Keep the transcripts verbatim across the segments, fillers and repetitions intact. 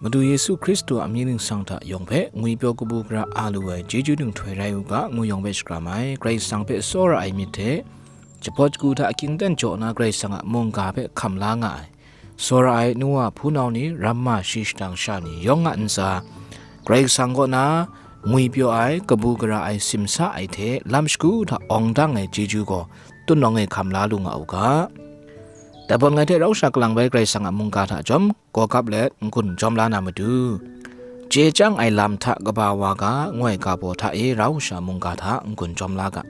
Madu Yesu Hkristu a mying ningsang hta yawng hpe ngwipyaw kabu gara a lu ai chyeju nhtoi rai u ga, ngu yawng hpe shakram ai, Karai Kasang hpe tsawra ai myit hte, jahpawt shagu hta akingten jaw na Karai Kasang a mungga hpe hkam la nga ai, tsawra ai nu wa hpunau ni, ramma shi shadang sha ni yawng a ntsa, Karai Kasang kaw na ngwipyaw ai, kabu gara ai, simsa ai hte lam shagu hta awng dang ai chyeju gaw, tun nawng e hkam la lu nga u ga. Dai bawn ngai hte rau sha kalang bai Karai Kasang a mungga hta jawm, gawgap let n-gun jawm la na matu, chye chyang ai lam hta kaba wa ga, ngu ai ga baw hta e rau sha mungga hta n-gun jawm la ga.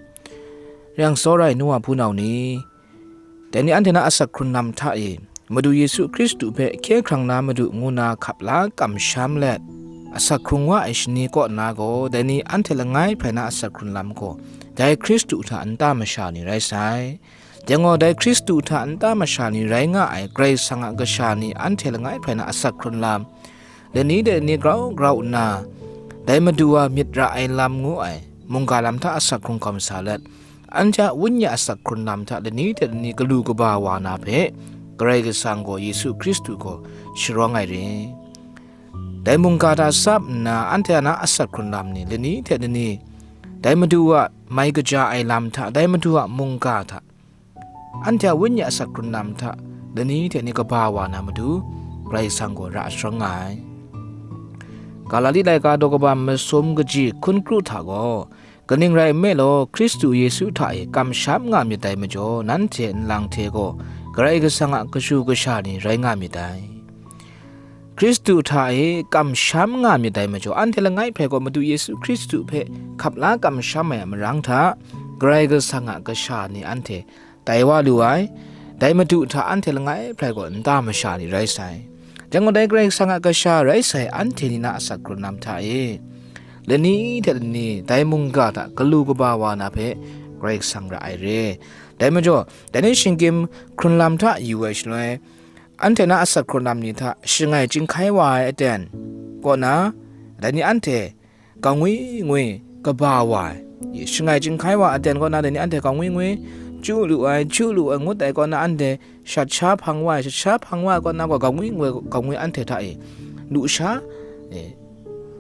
Reng tsawra ai nu wa hpunau ni, dai ni anhte na asak hkrun lam hta e, Madu Yesu Hkristu hpe hkye hkrang na madu ngu na hkap la kamsham let, asak hkrung wa ai shani kaw na gaw, dai ni anhte langai hprai na asak hkrun lam gaw, dai Hkristu hta nta masha ni rai sai. Dai gaw, dai Hkristu hta nta masha ni rai nga ai Karai Kasang a kasha ni anhte langai hprai na asak hkrun lam, lani de lani grau grau nna, dai Madu a myit ra ai lam ngu ai mungga lam hta asak hkrung hkawm sa let, anhte a wenyi asak hkrun lam hta lani de lani galu kaba wa na hpe, Karai Kasang gaw Yesu Hkristu gaw sharawng ai re. Dai mungga hta tsap nna, anhte a na asak hkrun lam ni lani hte lani, dai Madu a mai kaja ai lam hta, dai Madu a mungga hta, anhte a wenyi asak hkrun lam hta, lani hte ni kaba wa na matu, Karai Kasang gaw ra sharawng nga ai. Galati laika daw kaba masum kaji hkun kru hta gaw, kaning rai nme law, Hkristu Yesu hta e kamsham nga myit dai majaw, nanhte nlang hte gaw Karai Kasang a kashu kasha ni rai nga myit dai. Hkristu hta e kamsham nga myit dai majaw, anhte langai hpe gaw Madu Yesu Hkristu hpe hkap la kamsham ai a marang hta, Karai Kasang a kasha ni anhte tai wa lu ai, dai Madu hta anhte langai hpe gaw nta masha ni rai sai. Dai gaw, dai Karai Kasang a kasha rai sai anhte ni na asak hkrun lam hta e, lani hte lani dai mungga hta galu kaba wa na hpe Karai Kasang ra ai re. Dai majaw, dai ni shinggyim hkrun lam hta yu ai shaloi, anhte na asak hkrun lam ni hta shangai chyinghkai wa ai aten kaw na, dai ni anhte kangwi ngwi kaba wa ai, shangai chyinghkai wa aten kaw na, dai ni anhte kangwi ngwi chyu lu ai, chyu lu ai ngut ai kaw na, anhte shat sha hpang wa ai, shat sha hpang wa ai kaw na gaw, kangwi ngwi kangwi anhte hta e lu sha, e,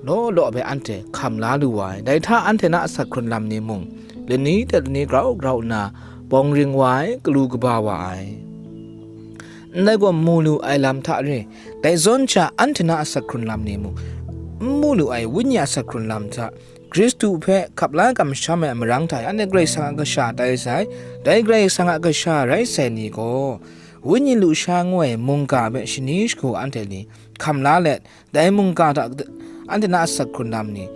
law law hpe anhte hkam la lu wa ai. Dai hta anhte na asak hkrun lam ni mung, lani hte lani grau grau nna bawng ring wa ai, galu kaba wa ai. Ndai gaw mu lu ai lam hta re, dai zawn sha anhte na asak hkrun lam ni mung, n mu lu ai wenyi asak hkrun lam hta, Hkristu hpe hkap la kamsham ai a marang hta e, anhte Karai Kasang a kasha tai sai, dai Karai Kasang a kasha rai sai ni gaw, wenyi lusha ngu ai mungga hpe shani shagu anhte ni hkam la let, dai mungga hta anhte na asak hkrun lam ni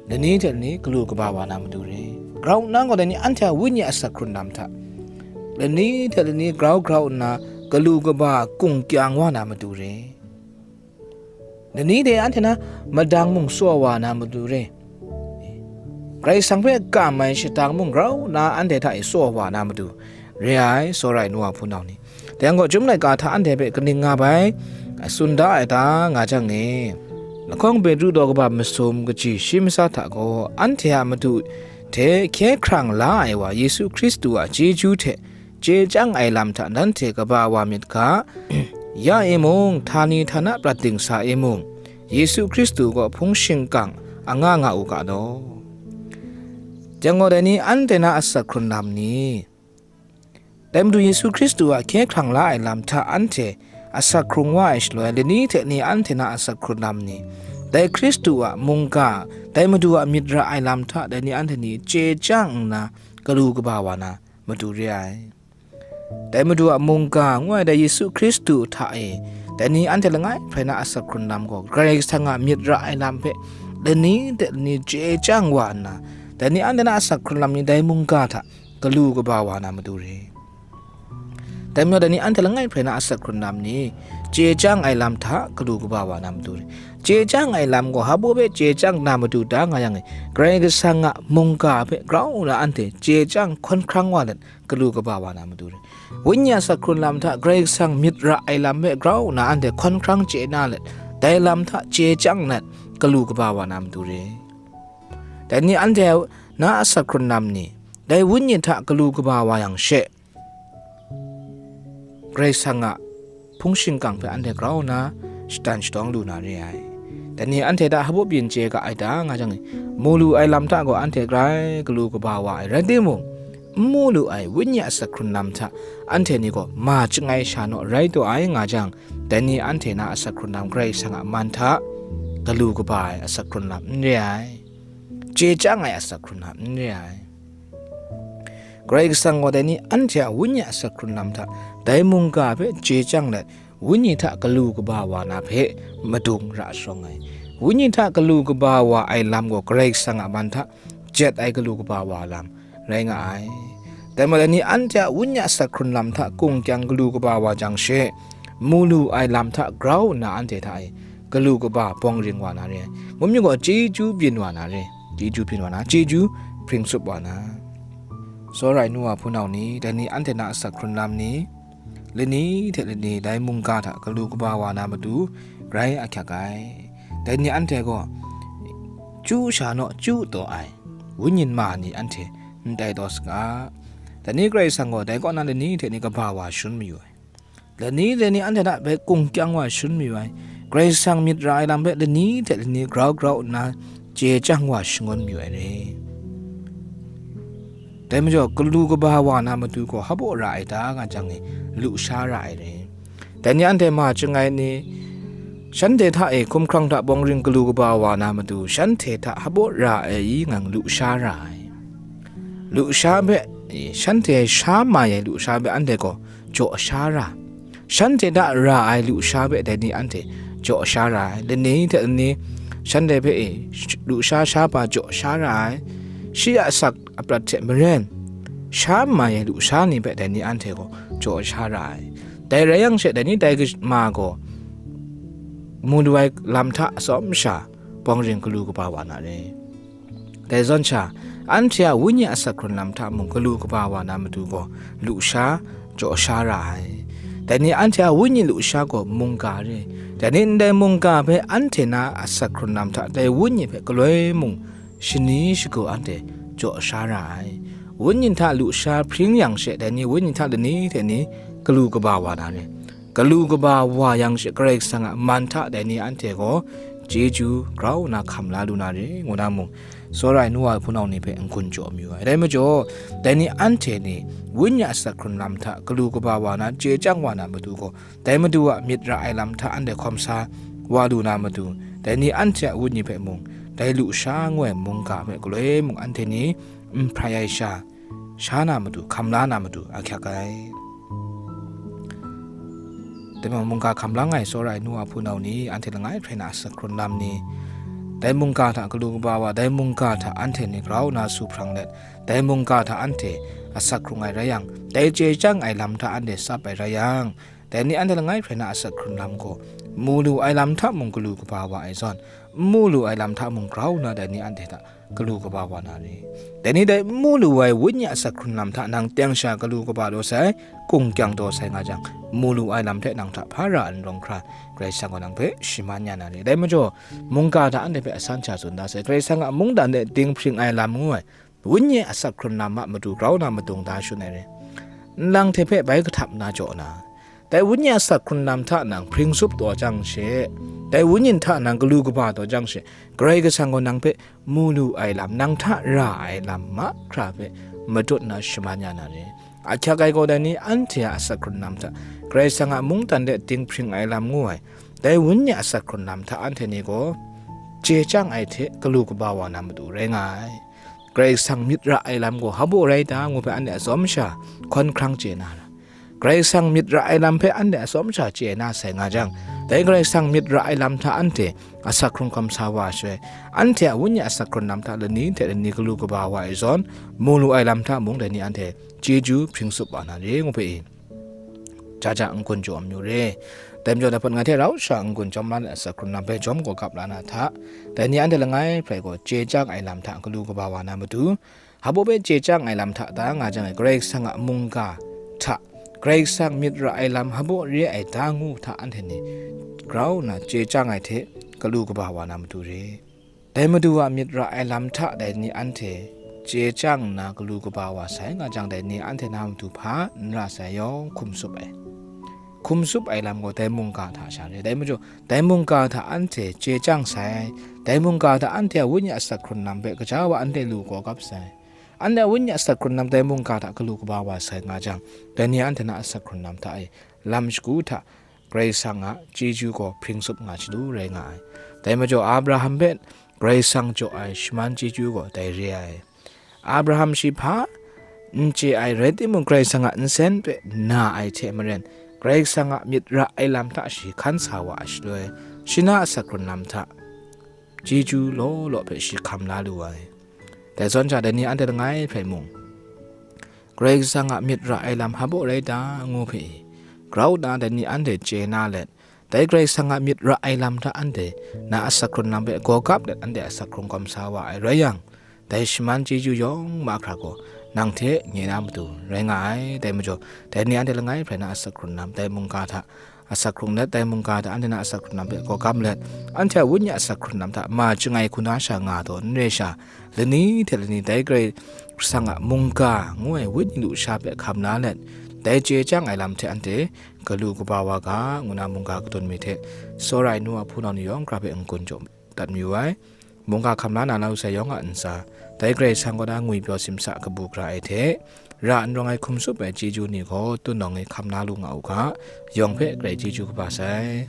lani hte lani galu kaba wa na matu re. Grau nna gaw, dai ni anhte a wenyi asak hkrun lam hta lani hte lani grau grau nna galu kaba kung kyang wa na matu re. Lani de anhte na madang mung tsaw wa na matu re. Karai Kasang hpe kam ai shadang mung grau nna anhte hta e tsaw wa na matu re ai, tsawra ai nu wa hpunau ni. Dai yang gaw, Chyum laika hta anhte hpe kaning nga bai, tsun da ai ta, nga jang e, lahkawng Petru daw kaba masum kaji shi masa hta gaw, anhte a Madu hte hkye hkrang la ai wa Yesu Hkristu a chyeju hte chye chyang ai lam hta nanhte kaba wa myit ga, ya e mung, htani htana prat dingsa e mung, Yesu Hkristu gaw hpung shingkang anga nga u ga law. Dai yang gaw, dai ni anhte na asak hkrun lam ni, dai Madu Yesu Hkristu a hkye hkrang la ai lam hta anhte asak hkrung wa ai shaloi, lani hte ni anhte na asak hkrun lam ni, dai Hkristu a mungga, dai Madu a myit ra ai lam hta dai ni anhte ni chye chyang nna galu kaba wa na matu re ai. Dai Madu a mungga ngu ai dai Yesu Hkristu hta e, dai ni anhte langai hprai na asak hkrun lam gaw, Karai Kasang a myit ra ai lam hpe lani hte lani chye chyang wa nna, dai ni anhte na asak hkrun lam ni dai mungga hta galu kaba wa na matu re. Dai majaw, dai ni anhte langai hprai na asak hkrun lam ni chye chyang ai lam hta galu kaba wa na matu re. Chye chyang ai lam gaw, hpa baw hpe chye chyang na matu da nga yang e, Karai Kasang a mungga hpe grau nna anhte chye chyang hkawn hkrang wa let galu kaba wa na matu re. Wenyi asak hkrun lam hta Karai Kasang myit ra ai lam hpe grau nna anhte hkawn hkrang chye na let, dai lam hta chye chyang let galu kaba wa na matu re. Dai ni anhte na asak hkrun lam ni, dai Wenyi hta galu kaba wa yang she, Karai Kasang a hpung shingkang hpe anhte grau nna shatan shadawng lu na re ai. Dai ni anhte hta hpaw byin chye ga ai ta nga jang, mu lu ai lam hta gaw anhte grai galu kaba wa ai rai timung, n mu lu ai Wenyi a asak hkrun lam hta anhte ni gaw ma chyangai sha naw rai taw ai nga jang, dai ni anhte na asak hkrun lam Karai Kasang a man hta galu kaba ai asak hkrun lam n re ai, chye chyang ai asak hkrun lam n re ai. Karai Kasang gaw dai ni anhte a Wenyi a asak hkrun lam hta dai mungga hpe chye chyang let, Wenyi hta galu kaba wa na hpe madung ra shawng ai. Wenyi hta galu kaba wa ai lam gaw Karai Kasang a man hta jet ai galu kaba wa lam rai nga ai. Dai majaw, dai ni anhte a Wenyi a asak hkrun lam hta kung kyang galu kaba wa jang she, mu lu ai lam hta grau nna anhte hta e galu kaba bawng ring wa na re ai. Ngu myu gaw, chyeju byin wa na re, chyeju byin wa na, chyeju hpring tsup wa na. Tsawra ai nu wa hpunau ni, dai ni anhte na asak hkrun lam ni, lani hte lani dai mungga hta galu kaba wa na matu grai ahkyak ai. Dai ni anhte gaw chyu sha naw chyu taw ai, wunyin ma ni anhte n tai taw saga. Dai ni Karai Kasang gaw dai kaw na lani hte ni kaba wa shangun mayu ai. Lani hte ni anhte hta bai kung kyang wa shangun mayu ai. Karai Kasang myit ra ai lam hpe lani hte lani grau grau nna chye chyang wa shangun mayu ai re. Dai majaw, galu kaba wa na matu gaw hpaw ra ai ta nga jang e, lusha ra ai re. Dai ni anhte ma chyangai ni, shanhte hta e hkumhkrang hta bawng ring galu kaba wa na matu, shanhte hta hpaw ra ai i ngang lusha ra ai. Lusha hpe, shanhte sha mai ai lusha hpe anhte gaw jaw sha ra. Shanhte hta ra ai lusha hpe dai ni anhte jaw sha ra ai. Lani hte lani shanhte hpe e, lusha sha pa jaw sha ra ai. Shi a asak aprat hte maren sha mai ai lusha ni hpe dai ni anhte gaw jaw sha ra ai. Dai rai yang she, dai ni dai ma gaw mu lu ai lam hta atsawm sha bawng ring galu kaba wa na re. Dai zawn sha, anhte a wunyi asak hkrun lam hta mung galu kaba wa na matu gaw, lusha jaw sha ra ai. Dai ni anhte a wunyi lusha gaw mungga re. Dai ni ndai mungga hpe anhte na asak hkrun lam hta dai wunyi hpe galoi mung shani shagu anhte jaw sha ra ai. Wunyi hta lusha hpring yang she, dai ni wunyi hta lani hte ni galu kaba wa na re. Galu kaba wa yang she, Karai Kasang a man hta dai ni anhte gaw chyeju grau nna hkam la lu na re, ngu na mung, tsawra ai nu wa hpunau ni hpe n-gun jaw mayu ai. Dai majaw, dai ni anhte ni wunyi asak hkrun lam hta galu kaba wa na, chye chyang wa na matu gaw, dai Madu a myit ra ai lam hta anhte hkawm sa wa lu na matu, dai ni anhte a wunyi hpe mung, dai lusha ngu ai mungga hpe galoi mung anhte ni n hprai ai sha, sha na matu, hkam la na matu ahkyak ai. Dai majaw, mungga hkam lang ai tsawra ai nu wa hpunau ni, anhte langai hprai na asak hkrun lam ni, dai mungga hta galu kaba wa, dai mungga hta anhte ni grau nna su hprang let, dai mungga hta anhte asak hkrung ai rai yang, dai chye chyang ai lam hta anhte tsap ai rai yang, dai ni anhte langai hprai na asak hkrun lam gaw, mu lu ai lam hta mung galu kaba wa ai zawn, n mu lu ai lam hta mung grau nna dai ni anhte hta galu kaba wa na re. Dai ni dai n mu lu ai wunyi asak hkrun lam hta nang teng sha galu kaba taw sai, kung kyang taw sai nga jang, mu lu ai lam hte nang hta hpa ra ai rawng hkra, Karai Kasang gaw nang hpe shaman ya na re. Dai majaw, mungga hta anhte hpe asan sha tsun da sai, Karai Kasang a mungdan de dinghpring ai lam ngu ai, wunyi asak hkrun lam a matu grau nna madung da shun ai re. Nlang hte hpe bai kahtap nna jaw na, dai wunyi asak hkrun lam hta nang hpring tsup taw jang she, dai wunyi hta nang galu kaba taw jang she, Karai Kasang gaw nang hpe mu lu ai lam, nang hta ra ai lam mahkra hpe madut nna shaman ya na re. Ahkyak ai gaw, dai ni anhte a asak hkrun lam hta, Karai Kasang a mungdan de dinghpring ai lam ngu ai, dai wunyi asak hkrun lam hta anhte ni gaw chye chyang ai hte galu kaba wa na matu rai nga ai. Karai Kasang myit ra ai lam gaw hpaw rai ta ngu hpe anhte atsawm sha hkawn hkrang chye na ra. Karai Kasang myit ra ai lam hpe anhte atsawm sha chye na sai nga jang, dai Karai Kasang myit ra ai lam hta anhte asak hkrung hkawm sa wa shaloi, anhte a wunyi asak hkrun lam hta lani hte lani galu kaba wa ai zawn, mu lu ai lam hta mung dai ni anhte chyeju hpring tsup wa na re ngu hpe i, ja ja n-gun jaw mayu re. Dai majaw, dai hpawt ngai hte rau sha n-gun jawm la let, asak hkrun lam hpe jawm gaw gap la na hta, dai ni anhte langai hprai gaw chye chyang ai lam hta galu kaba wa na matu, hpaw hpe chye chyang ai lam hta ta nga jang e, Karai Kasang a mungga hta, Karai Kasang myit ra ai lam hpaw re ai ta ngu hta anhte ni grau nna chye chyang ai hte galu kaba wa na matu re. Dai Madu a myit ra ai lam hta dai ni anhte chye chyang nna galu kaba wa sai nga jang, dai ni anhte na matu hpa n ra sai yawng hkum tsup ai. hkum tsup ai lam gaw dai mungga hta sha re. Dai majaw, dai mungga hta anhte chye chyang sai, dai mungga hta anhte a wenyi a asak hkrun lam hpe gaja wa anhte lu gawgap sai. Anhte a wenyi a asak hkrun lam dai mungga hta galu kaba wa sai nga jang, dai ni anhte na asak hkrun lam hta e, lam shagu hta Karai Kasang a chyeju gaw hpring tsup nga chyalu rai nga ai. Dai majaw, Abraham hpe Karai Kasang jaw ai shaman chyeju gaw dai re ai. Abraham shi hpa n chye ai rai timung, Karai Kasang a nsen hpe na ai hte maren, Karai Kasang a myit ra ai lam hta shi hkan sa wa ai shaloi, shi na asak hkrun lam hta chyeju law law hpe shi hkam la lu ai. Dai zawn sha, dai ni anhte langai hpe mung, Karai Kasang a myit ra ai lam hpa baw rai ta, ngu hpe i, grau nna dai ni anhte chye na let, dai Karai Kasang a myit ra ai lam hta anhte na asak hkrun lam hpe gawgap let anhte asak hkrung kawm sa wa ai rai yang, dai shaman chyeju yawng mahkra gaw nang hte nye na matu rai nga ai. Dai majaw, dai ni anhte langai hpe na asak hkrun lam, dai mungga hta asak hkrung let, dai mungga hta anhte na asak hkrun lam hpe gawgap let, anhte a wenyi a asak hkrun lam hta ma chyangai hku na sha nga taw, n re sha, lani hte lani dai Karai Kasang a mungga ngu ai wenyi lusha hpe hkam la let, dai chye chyang ai lam hte anhte galu kaba wa ga, ngu na mungga kadun mi hte, tsawra ai nu a hpunau ni yawng hkra hpe n-gun jaw dat mayu ai. Mungga hkam la na lau sai yawng a ntsa, dai Karai Kasang kaw na ngwipyaw simsa kabu gara ai hte, ra n rawng ai hkum tsup ai chyeju ni gaw tunawng e hkam na lu nga u ga, yawng hpe Karai chyeju kaba sai.